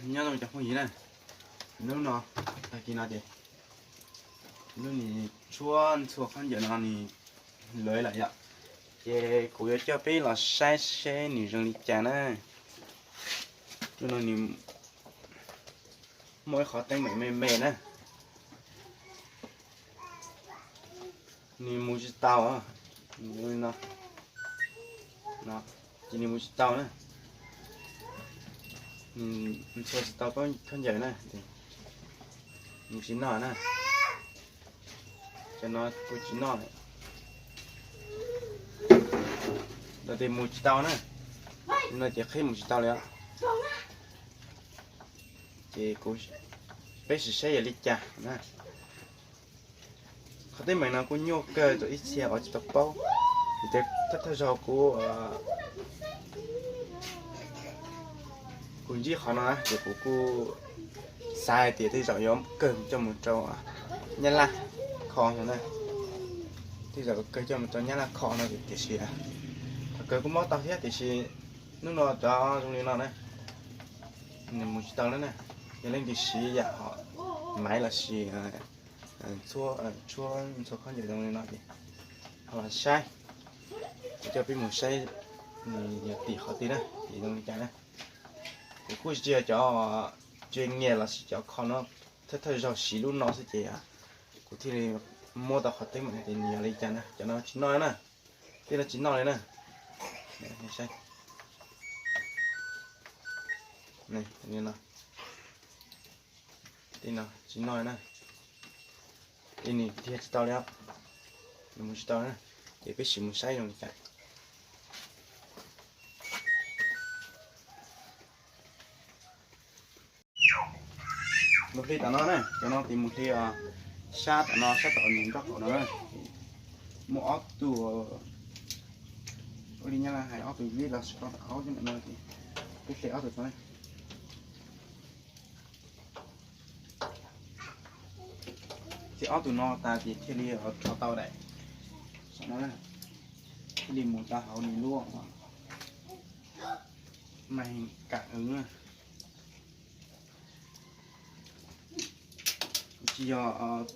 Nyob zoo cov phooj ywg na, hnub no, tag kis no ces hnub no tshuab ntxhua khaub ncaws no nws lawv lawm yom, ces kuv yuav coj peb los saib seb nws zoo li cas na. Hnub no nws muaj ib qhov teeb meem me me na, nws mus tsis tau, no, ces nws mus tsis tau na, ntxhua tsis tau khaub ncaws na, mus tsis noj na, cov no kuj tsis noj lawm, no ces mus tsis tau na, no ces qhib mus tsis tau li os. Ces kuv, peb sim saib yog li cas na. Qhov teeb meem no kuj nyuaj kawg rau ib txhia uas tsis tau paub, vim tias thawj thawj zaug kuv, kuv ntsib qhov no ces kuv kuj xav hais tias tej zaum yuav kawg coj mus rau Nyab Laj kho no na, tej zaum kawg coj mus rau Nyab Laj kho no tiam sis thaum kawg kuj mob tau thiab tiam sis hnub no cov zoo li no na, nws mus tsis tau lawm na. Yog leej twg siv yam hom maiv los sis tshuab ntxhua khaub ncaws zoo li no ces ho los saib, kuv coj peb mus saib nws yog tim qhov twg na, tim zoo li cas na. Kuv kuj tsis yog cov chuyên nghiệp los sis cov kho no, thawj thawj zaug siv lub no xwb ces kuv thiaj li muab tau qhov teeb meem hais tias nws yog li cas na. Cov no tsis noj na, tej no tsis noj li na. Saib, tej no tsis noj li na, ces nws dhia tsis tau li, nws mus tsis tau na, ces peb sim mus saib zoo li cas. Mus hli tom no na, cov no ces mus hli sab tom no, sab tom nws nrob qaum no na. Muaj ob tug, ua li nyab laj hais ob tug vib los sis koj aub no ces peb hli ob tug no na. Ces ob tug no tas ces thiaj li rho tau daim, thiaj li mus tau hauv nws lub màn hình cảm ứng na. Tsis yog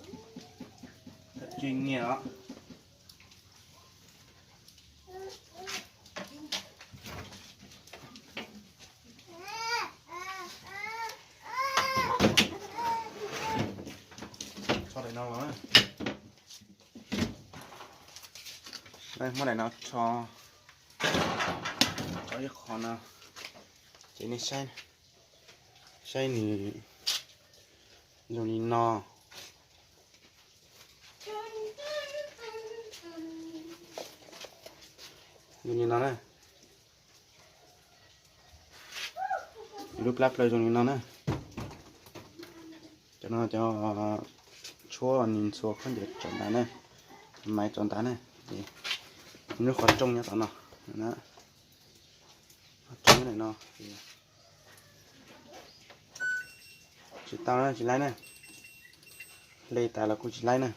chuyên nghiệp os. Tso daim no los, muab daim no tso, tso ib qho no, ces nej saib, saib nws zoo li no, zoo li no na. Lub plab plaws zoo li no na. Cov no cov tshuab nws ntxhua khaub ncaws tso nrad na, maiv tso nrad na, es lub qhov rooj nyob tom no, qhov rooj nyob ntawm no. Tsis tau na, tsis laib na, hle tas los kuj tsis laib na.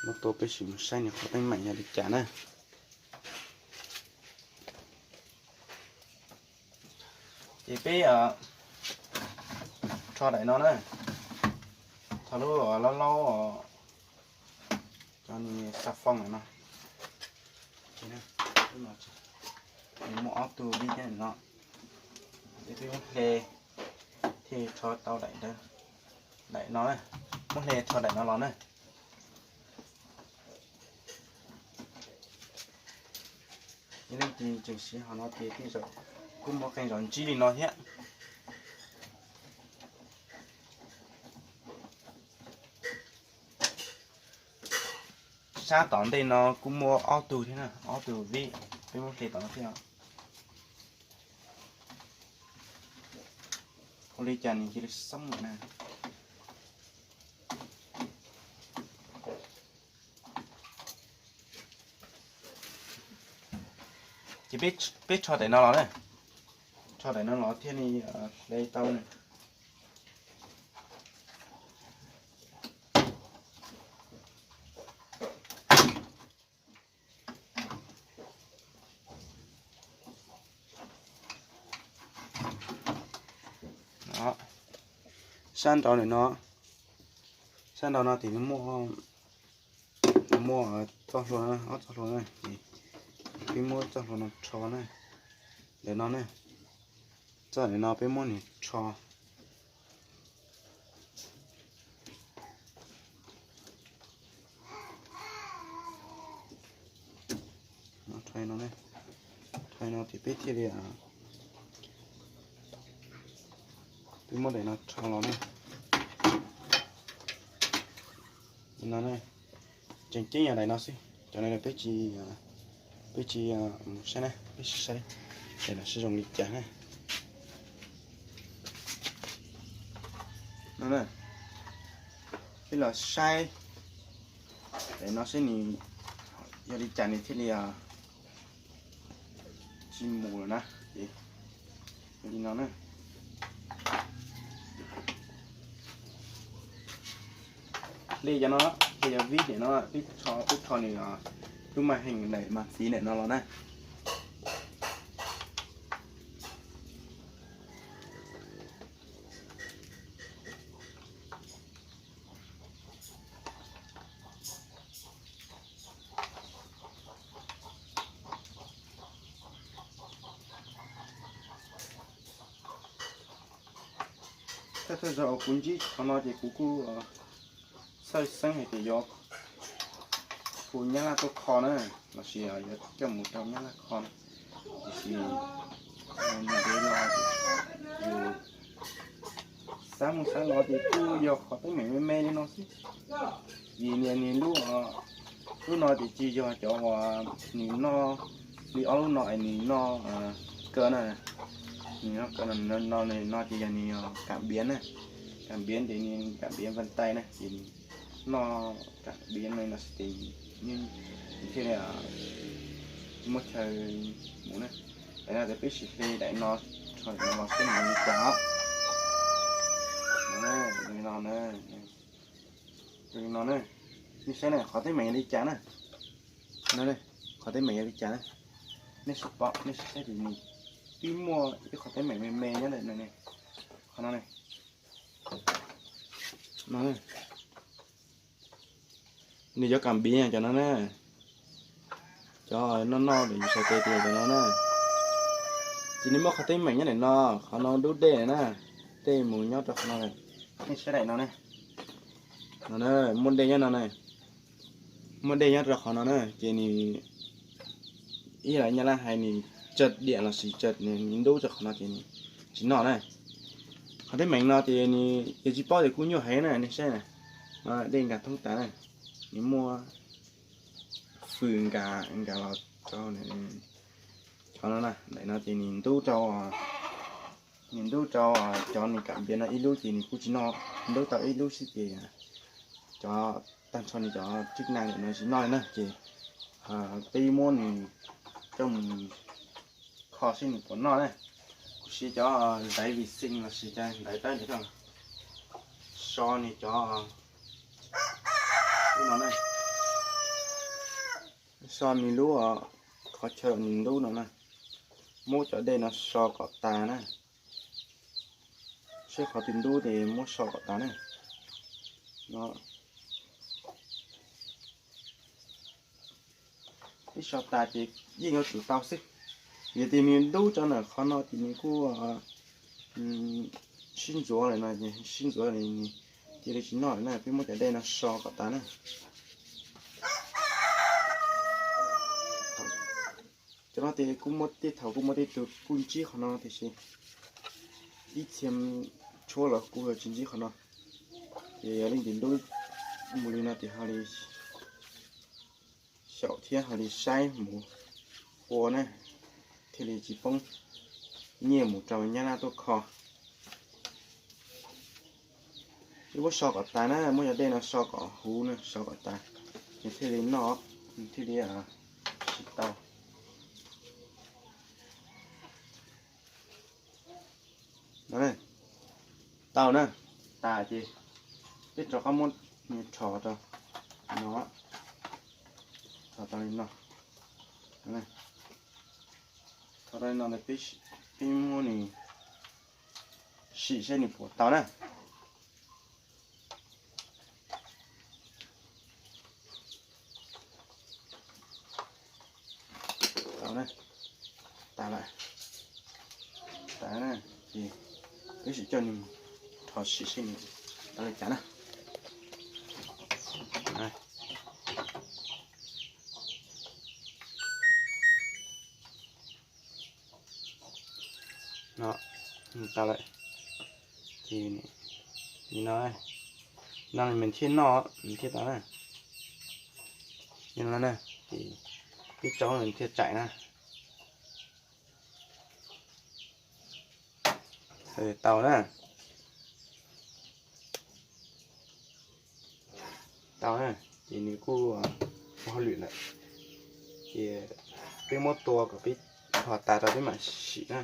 Muab tua peb sim mus saib nws qhov teeb meem yog li cas na. Ces peb rho daim no na, rho lub laub laub, cov xà phòng no, nws muaj ob tug vib no, ces peb muab hle thiaj rho tau daim no, muab hle rho daim no los na. Yog leej twg tseem siv hom no ces tej zaum kuj muaj qee zaum ntsib li no thiab. Sab tom ntej no kuj muaj ob tug thiab na, ob tug vib, peb muab hle tom no thiab. Ua li cas nws cia li xoob lawm na. Ces peb rho daim no los na, rho daim no los thiaj li hle tau na. sab nraud ntawm no, sab nraud no ces nws muaj, nws muaj txoj hlua, ob txoj hlua na, ces peb muab txoj hlua no rho na, ntawm no na, txoj ntawm no peb muab nws rho. Rho no, rho no ces peb thiaj li, peb muab daim no rho los na. No, tseem ceeb yog daim no xwb, cov no peb tsis, peb tsis mus saib na, peb sim saib daim no seb zoo li cas na. No, peb los saib daim no seb nws yog li cas nws thiaj li tsis mus lawm na. Ces li no na, hle cov no, hle cov vib ntawm no, peb rho, peb rho nws lub maj heej ntawm mas txiv ntawm no los na. Thawj thawj zaug uas kuv ntsib qhov no ces kuv kuj txhawj xeeb hais tias yuav hu nyab laj tuaj kho na, los sis yuav coj mus rau nyab laj kho na. Tiam sis nws ntev los yus xav mus xav los ces kuj yog qhov teeb meem me me li no xwb. Vim niag nws lub, lub no ces tsis yog cov uas nws noj li ob lub no es nws noj kaw na. Nws noj kaw no, no ces yog nws kam npiav na, kam npiav ces nws kam npiav npas tais na ces nws noj kam npiav no no xwb ces nws thiaj li tsis muaj chaw mus na. Daim no ces peb sim hle daim no rho daim no los seb nws li cas os. Li no na, li no na, nej saib na qhov teeb meem yog li cas na. No, qhov teeb meem yog li cas na, nej sim pom, nej sim saib tias nws twb muaj ib qhov teeb meem me me nyob ntawm no ne, qhov no ne. No, nws cov kam npiav cov no na, cov noj noj ntawm yus sai tes tias cov no na, ces nws muaj qhov teeb meem nyob ntawm no, qhov no dub dej na, dej mus nyob rau qhov no. Nej saib daim no ne, no muaj dej nyob no na, muaj dej nyob rau qhov no na ces nws, ib yam li nyab laj hais nws tsa diam los sis tsa nws ntub rau qhov no ces nws tsis noj na. Qhov teeb meem no ces nws, yus tsis paub ces kuj nyuaj heev na, nej saib na, dej nkag thoob tas na, nws muaj fws nkag nkag los rau qhov no na, daim no ces nws ntub rau, nws ntub rau cov nws kam npiav no ib lub ces nws kuj tsis noj, ntub tau ib lub xwb ces cov tag nrho nws cov tswb na ntawm no tsis noj li na ces peb muab nws coj mus kho seb nws puas noj na. Kuv siv cov ntaiv vi xi los sis cov ntaiv pab ntawd so nws cov, lub no na, so nws lub, qhov chaw nws ntub no na, muab cov dej no so kom tas na. Seb qhov twg ntub ces muab so kom tas na. Ib so tas ces yeej yuav tsum tau xwb. Yog tias nws ntub rau ntawm qhov no ces nws kuj sib ntxuav lawm no, sib ntxuav li nws cia li tsis noj lawm na, peb muab cov dej no so kom tas na. Cov no ces kuj muaj tej thaum kuj muaj tej tug kuj ntsib qhov no tiam sis ib txhia tshuab los kuj tsis ntsib qhov no. Ces yog leej twg ntub mus li no ces ho li xyaum thiab ho li saib mus ua na, thiaj li tsis poob nyiaj mus rau nyab laj tuaj kho. Ib muab so kom tas na, muab cov dej no so kom huv na, so kom tas, nws thiaj li noj, nws thiaj li tsis tau. Tau na, tas ces peb rov qab muab rho rau no, rho tau li no, rho tau li no peb muab nws sim seb nws puas tau na. Tau na, tas lawm, tas na, ces wb sim coj nws rho sim seb nws tau li cas na. No, tau lawm. Ces no, no nws thiaj noj, nws thiaj tau na. Li no na, ces peb tso nws thiaj tsaim na. Tau na. Tau na, ces nws kuj ua hauj lwm lawm. Ces peb muab tua kom peb rho tas rau peb mam sim na.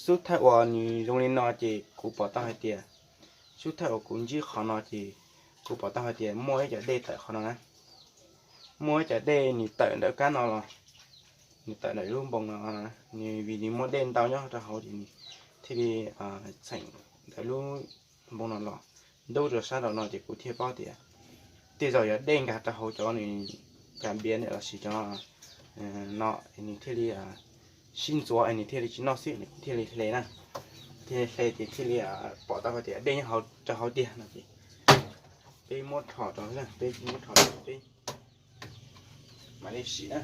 Xub thawj uas nws zoo li no ces kuv pom tau hais tias, xub thawj uas kuv ntsib qhov no ces kuv pom tau hais tias muaj ib cov dej tawm qhov no na. Muaj ib cov dej nws tawm ntawm kab no los, nws tawm ntawm lub npoo no, nws vim nws muaj dej ntau nyob rau hauv ces nws thiaj li txheem ntawm lub npoo no los ntub rau sab nraum no ces kuv thiaj paub tias tej zaum yog dej nkag rau hauv cov nws cas npiav ntawm lossis cov no, nws thiaj li sib ntxuav es nws thiaj li tsis noj xwb, nws thiaj li hle na. Thiaj li hle ces thiaj li pom tau hais tias dej nyob rau hauv tiag no ces peb muab rho rau, peb muab rho rau peb mam li sim na.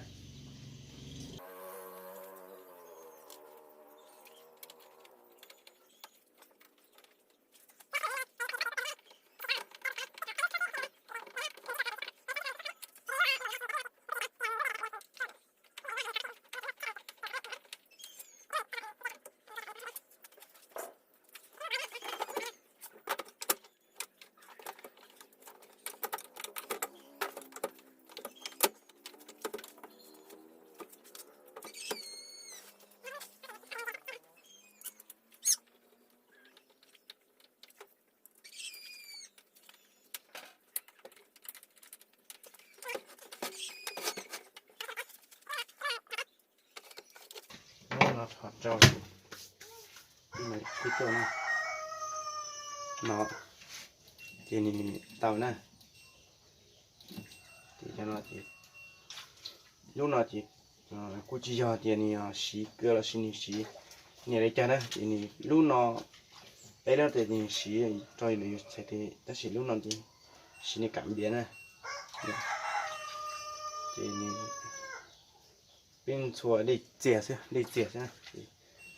Lub no rho rau, ib tuaj na, no ces nws tau na. Ces cov no ces, lub no ces kuj tsis yog tias nws siv kawg lossis nws siv niam li cas na, ces nws lub no, peb lub tias nws siv rau yus txhais tes, tab sis lub no ces siv nws kam npiav na. Ces nws, peb ntxhua dej txias xwb, dej txias xwb na, ces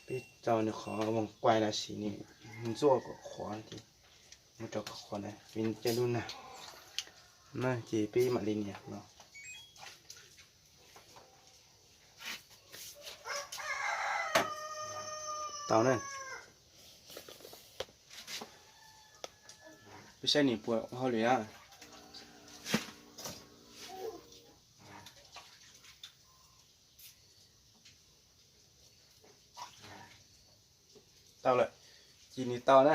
peb tso nws qhov voos quai lossis nws ntxuaj kom qhuav ces muab rau kom qhuav na, peb caij lub nag na, ces peb mam li nias no. Tau na. Peb saib nws puas ua hauj lwm na. Tau lawm, ces nws tau na,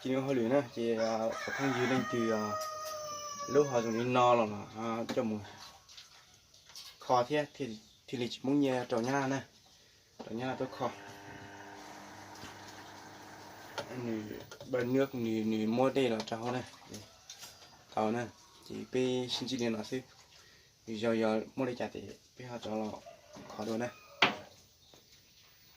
ces nws ua hauj lwm na, ces cov phooj ywg leej twg lub ho zoo li no los coj mus kho thiab thiaj li tsis poob nyiaj rau nyab laj na, rau nyab laj tuaj kho. Nws, nws muab dej los rau hauv na, tau na, ces peb sib ntsib li no xwb. Yog, yog muaj li cas ces peb ho rov los kho dua na.